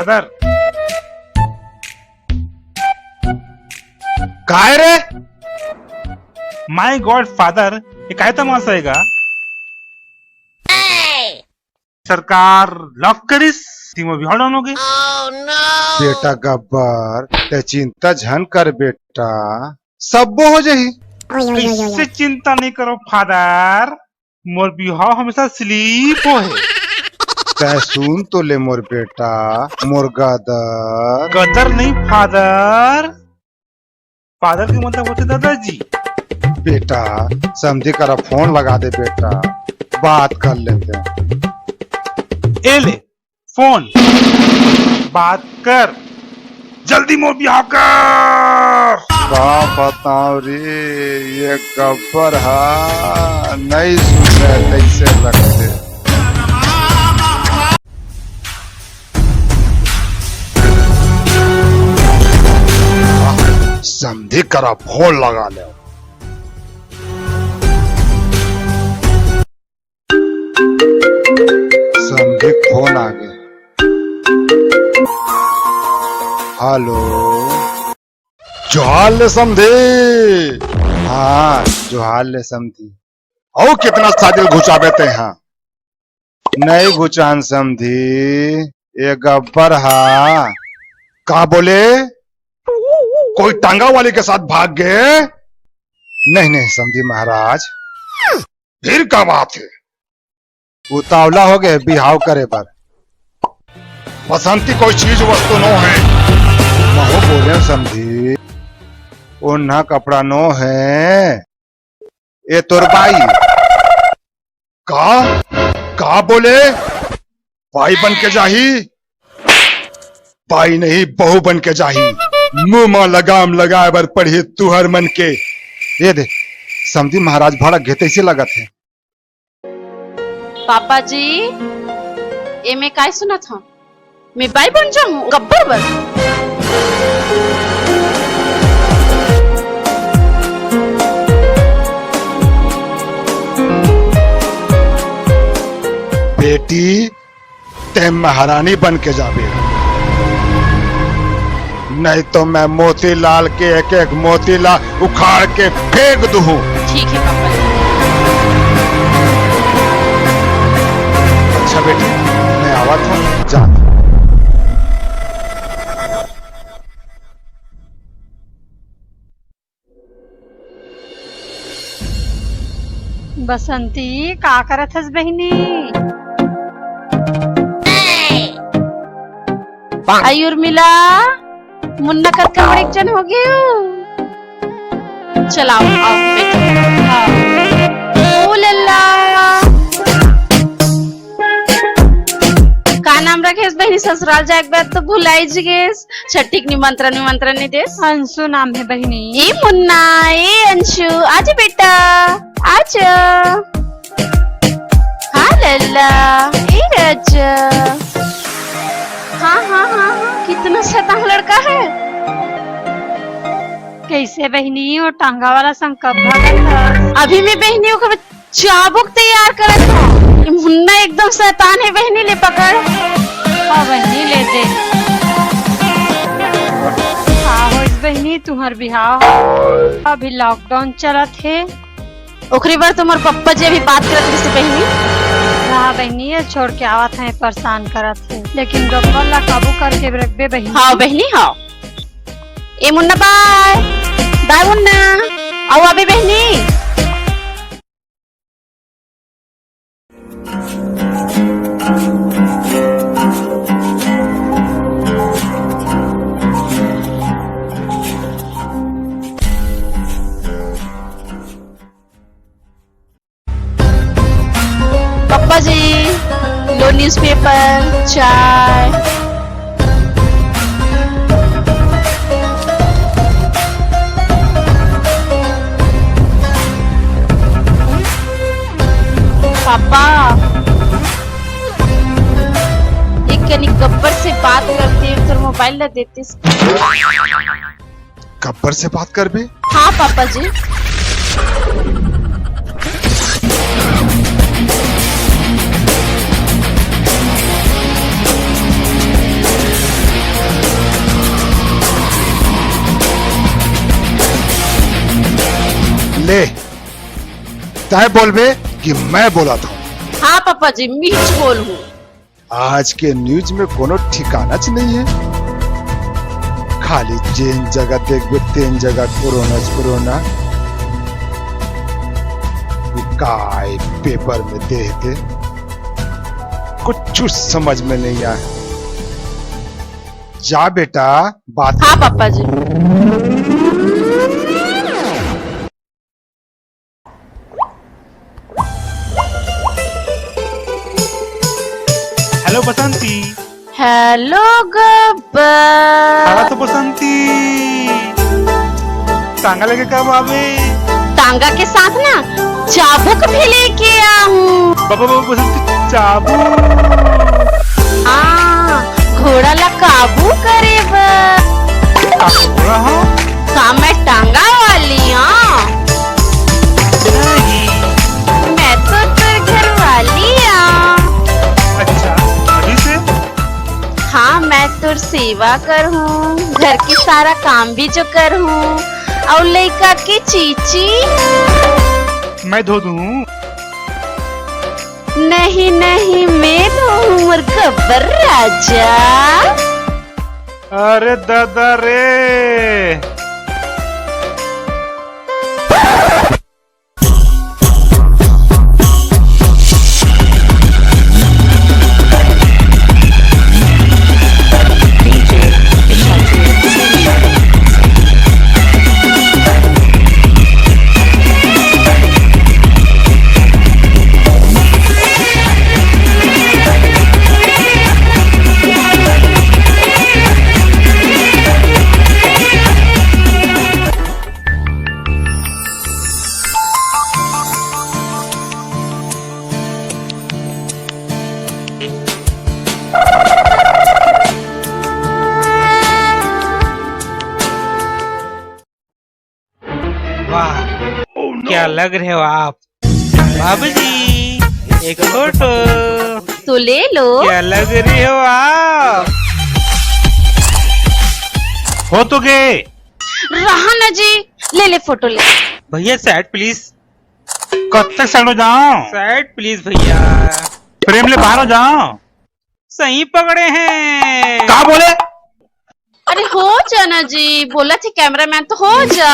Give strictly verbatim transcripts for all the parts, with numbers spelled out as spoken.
Sir. काय रे? My God father, ये काय तमाशा हे गा? सरकार लॉक करिस, तिमो भी हॉल होगे। बेटा गब्बर, ते चिंता झन कर बेटा, सब्बो हो जाही। इससे चिंता नहीं करो फादर, मोर बिहाव हमेशा स्लीप हो हे। तै सुन तो ले मोर बेटा, मोर गदर। गदर नहीं फादर, फादर के मतलब होथे दादाजी। बेटा, समधी करा फोन लगा दे बेटा, बात कर लेते हैं। ए ले फोन, बात कर, जल्दी मोर बिहाव कर। का बताओ रे, ये गब्बर हा नहीं सुन रहे, कैसे लगते। समधी करा फोन लगा ले। समधी फोन आ गए। हेलो। जोहार ले समधी। हाँ, जोहार ले समधी। अउ कितना सादिल घुचाबे ते हा? नहीं घुचान समधी, ये गब्बर हा। का बोले? कोई टांगा वाली के साथ भाग गए? नहीं, नहीं समधी महाराज, फिर का बात हे? उतावला हो गए बिहाव करे बर। बसंती कोई चीज वस्तु नो हे। महू बोले समधी, ओन्हा कपड़ा नो हे। ए तोर बाई। का? का बोले? बाई बन के जाही? बाई नहीं, बहू बन के जाही। मुंह मा लगाम लगाए बर पड़ही तुहर मन के। ये दे, समधी महाराज भड़क गे तइसे लगत हे। पापा जी, एमे काय सुनत हव? मैं बाई बन जाऊं गब्बर बर? बेटी, ते महारानी बन के जाबे, नहीं तो मैं मोतीलाल के एक एक मोती ला उखाड़ के फेंक दूं। ठीक है पापा जी। अच्छा बेटी, मैं आवत हूँ, जात हूँ। बसंती, का करत हस बहिनी? आई उर्मिला, मुन्ना कतका बड़े जन हो गए हो। चलाओ, आओ, बैठो। हाँ। ओ लल्ला। का नाम रखे हस बहिनी? ससुराल जाए के बाद तो भुलाई ज गेस। छट्ठी के निमंत्रण विमंत्रण नहीं देस। अंशु नाम है बहिनी। ए मुन्ना, ए अंशु, आजा बेटा, आजा। हाँ लल्ला, ए राजा। हाँ, हाँ, हाँ, हाँ, कितना शैतान लड़का है। कैसे बहिनी, वो टांगा वाला संग कब भागल था? अभी मैं बहिनी ओकर चाबुक तैयार करत हूँ। मुन्ना एकदम शैतान है बहिनी, ले पकड़। हाँ बहिनी, ले दे। का होइस बहिनी, तुहर बिहाव ह? अभी लॉकडाउन चलत हे। ओकरे बर तुम्हार पप्पा जी अभी बात करत रहिस बहिनी। हाँ बहिनी, ये छोड़ के आवत हे, परेशान करत हे, लेकिन गब्बर ला काबू करके रखबे बहिनी। हाँ बहिनी, हाँ। ए मुन्ना, बाय बाय मुन्ना, अउ आबे बहिनी। पप्पा जी, लो न्यूज़पेपर, चाय। पापा, एक कनी गब्बर से बात करती, फिर मोबाइल ला देती। गब्बर से बात करबे? हाँ पापा जी। ले, तय बोलबे कि मैं बोलत हूँ? हाँ पापा जी, मीच बोलहूँ। आज के न्यूज में कोनो ठिकानाच नहीं है। खाली जेन जगह देखबे तेन जगह कोरोना च कोरोना। ये काय पेपर में देख दे, कुछ समझ में नहीं आए। जा बेटा, बात हाँ पापा जी। हेलो बसंती। हेलो गब्बर। हाँ तो बसंती, टांगा लेके कब आवे? टांगा के साथ ना चाबुक भी लेके आऊं। बाबा, बाबा, बसंती, चाबुक। हाँ, घोड़ा ला काबू करे बर। का घोड़ा हो? का मैं टांगा वाली हूँ? नहीं। मैं तो तोर घर वाली हूँ। अच्छा, अभी से? हाँ, मैं तोर सेवा करहूँ, घर के सारा काम भी जो करहूँ, अउ लइका के चीची। मैं धो दूँ। नहीं, नहीं, मैं तो हूँ मोर गब्बर राजा। अरे दादा रे। वाह, क्या लग रहे हो आप? बाबूजी, एक फोटो। तो ले लो। क्या लग रहे हो आप? हो तो गए। रहा ना जी, ले ले फोटो ले। भैया side please। कब तक side हो जाओ? Side please भैया। प्रेम ले बाहर हो जाओ। सही पकड़े हैं। का बोले? अरे हो जा ना जी, बोला थे cameraman तो हो जा।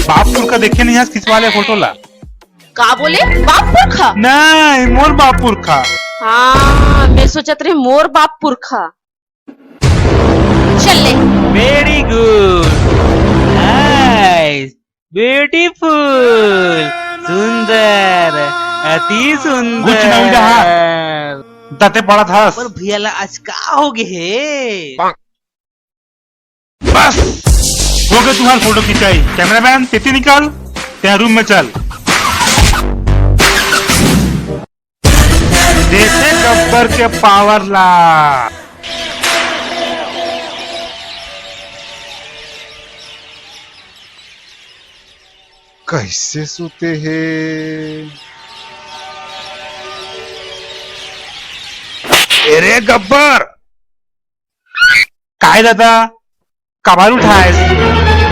बाप पुरखा देखे नहीं आज खिंचवा ले फोटो ला। का बोले? बाप पुरखा? नहीं, मोर बाप पुरखा। हाँ, मैं सोचत रहे मोर बाप पुरखा। चल ले। Very good, nice, beautiful, सुंदर, अति सुंदर। कुछ नहीं रहा। दते पड़ा था। पर भैया ला आज का हो गए हे? बस, हो गए तुम्हारे फोटो खिंचाई। Cameraman, तेती निकाल, तेरा रूम में चल। देखे गब्बर के पावर ला। कैसे सुते हे? अरे गब्बर, काय दादा, काबर उठाएस?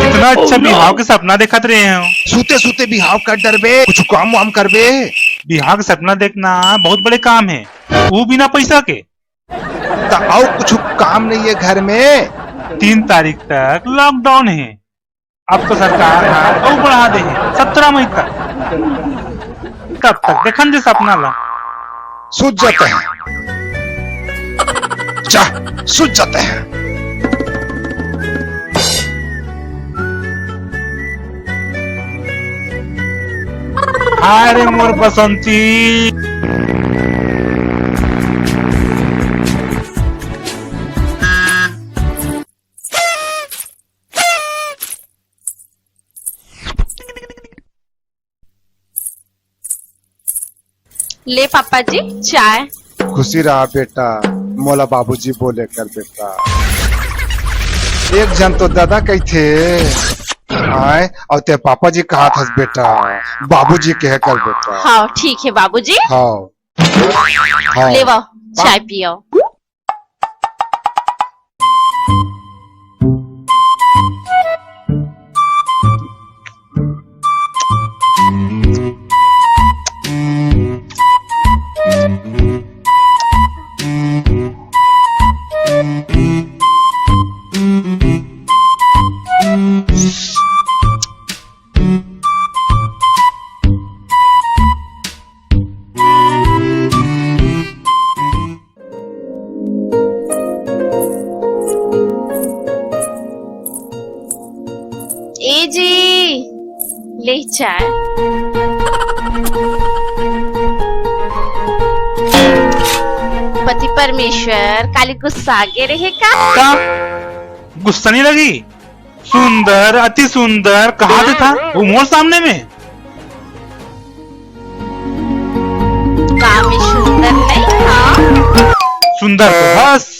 इतना अच्छा बिहाव के सपना देखत रहे हो। सूते सूते बिहाव कर डरबे, कुछ काम वाम करबे। बिहाव के सपना देखना बहुत बड़े काम है, वो बिना पैसा के। त अउ कुछ काम नहीं है घर में। तीन तारीख तक lockdown है। अब तो सरकार ह अउ बढ़ा दे हे, सत्रह मई तक। तब तक देखन दे सपना ला। सूत जाते हैं। जा, सूत जाते हैं। हाय रे मोर बसंती। ले पापा जी, चाय। खुशी रहा बेटा, मोला बाबूजी बोले कर बेटा। एक झन तो दादा कहिथे, आय, अउ ते पापा जी कहत हस बेटा, बाबूजी कहे कर बेटा। हाँ, ठीक है बाबूजी। हाँ। हाँ। लेवा, चाय पियो। जी, ले चाय। पति परमेश्वर काली गुस्सा गे रहे का? का? गुस्सा नहीं लगी? सुंदर, अति सुंदर, कहा थे था वो मोर सामने में? का मैं सुंदर नहीं? हाँ, सुंदर तो बस।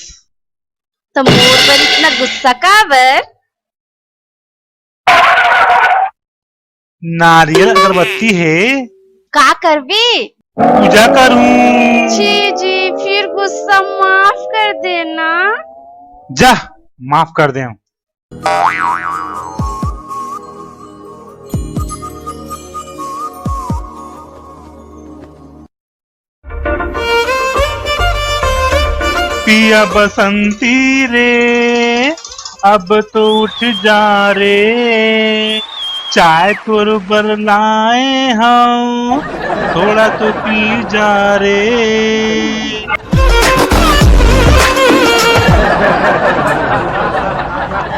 तो मोर पर इतना गुस्सा काबर? नारियल अगरबत्ती हे। का करबे? पूजा करूं। छी जी, फिर गुस्सा माफ कर देना। जा, माफ कर दे। पिया बसंती रे, अब तो उठ जा रे, चाय तोर बर लाए हूँ, थोड़ा तो पी जा रे।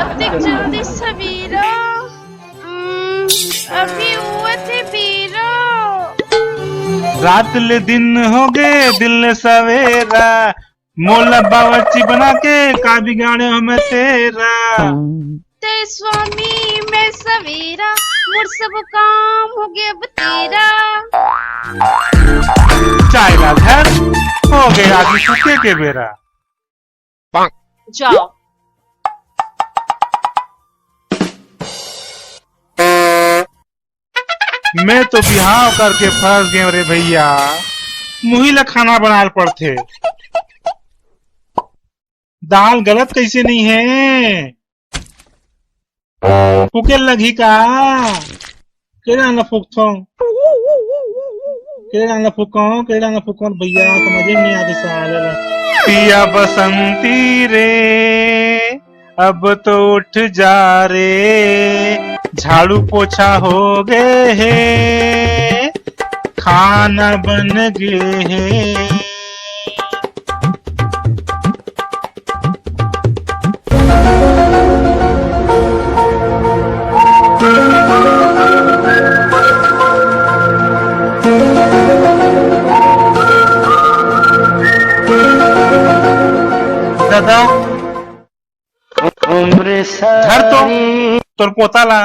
अतेक जल्दी सवेरा? हम्म, अभी हुआ थे बेरा। रात ले दिन हो गए, दिन ले सवेरा, मोला बावर्ची बना के का बिगाड़े हमें तेरा। ते स्वामी मैं सवेरा, मोर सब काम हो गया अब तेरा। चाय ला धर, हो गया आगे सूखे के बेरा। जाओ। मैं तो बिहाव करके फंस गए रे भैया, मुही ला खाना बनाए पड़थे। दाल गलत कैसे नहीं है? फूके लगी का? केड़ा ना फूकथो? केड़ा ना फूको? केड़ा ना फूको भैया, समझे नहीं आते साले ला। पिया बसंती रे, अब तो उठ जा रे, झाड़ू पोछा हो गए हे, खाना बन गए हे। दादा, धर तो तोर पोता ला।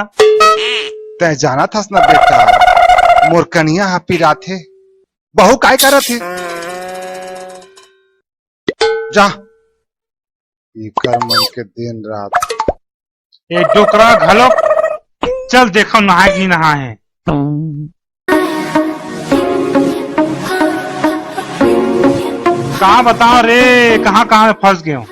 तै जानत हस ना बेटा, मोर कनिया ह पिराथे, बहू काय करत हे? जा, एकर मन के दिन रात। ए डोकरा घलोक, चल देखो नहाए कि नहाए हे। का बताओ रे, कहाँ कहाँ में फंस गए हूँ।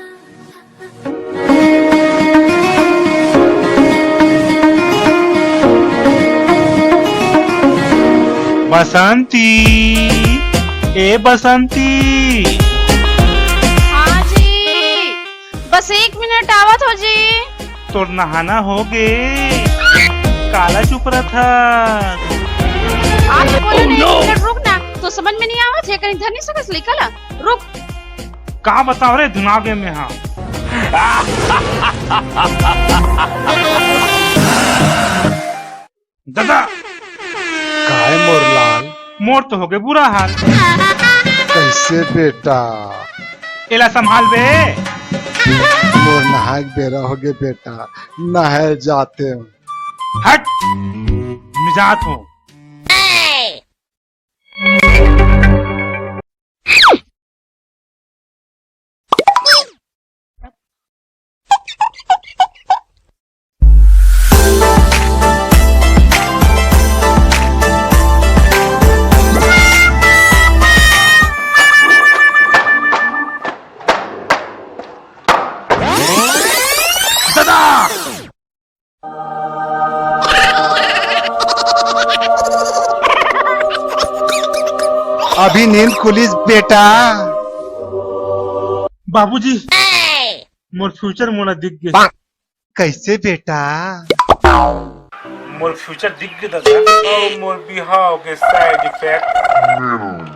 बसंती, ए बसंती। हाँ जी, बस एक मिनट आवत हो जी। तोर नहाना हो गे, काला चुप रहा था। आप बोलो नहीं, एक मिनट रुक ना, तो समझ में नहीं आवत हे, कहीं धर नहीं सकस लइका ला, रुक। का बताओ रे, धुना गे मैं हाँ। दादा। काय मोर लाल? मोर तो हो गए बुरा हाल। कैसे बेटा? एला संभाल बे। मोर नहाए के बेरा हो गए बेटा, नहाए जाते हूँ। हट, मैं जात हूँ। अभी नींद खुलिस बेटा। बाबूजी, मोर फ्यूचर मोला दिख गे। कैसे बेटा? मोर फ्यूचर दिख गे दादा, अउ मोर बिहाव के साइड इफेक्ट।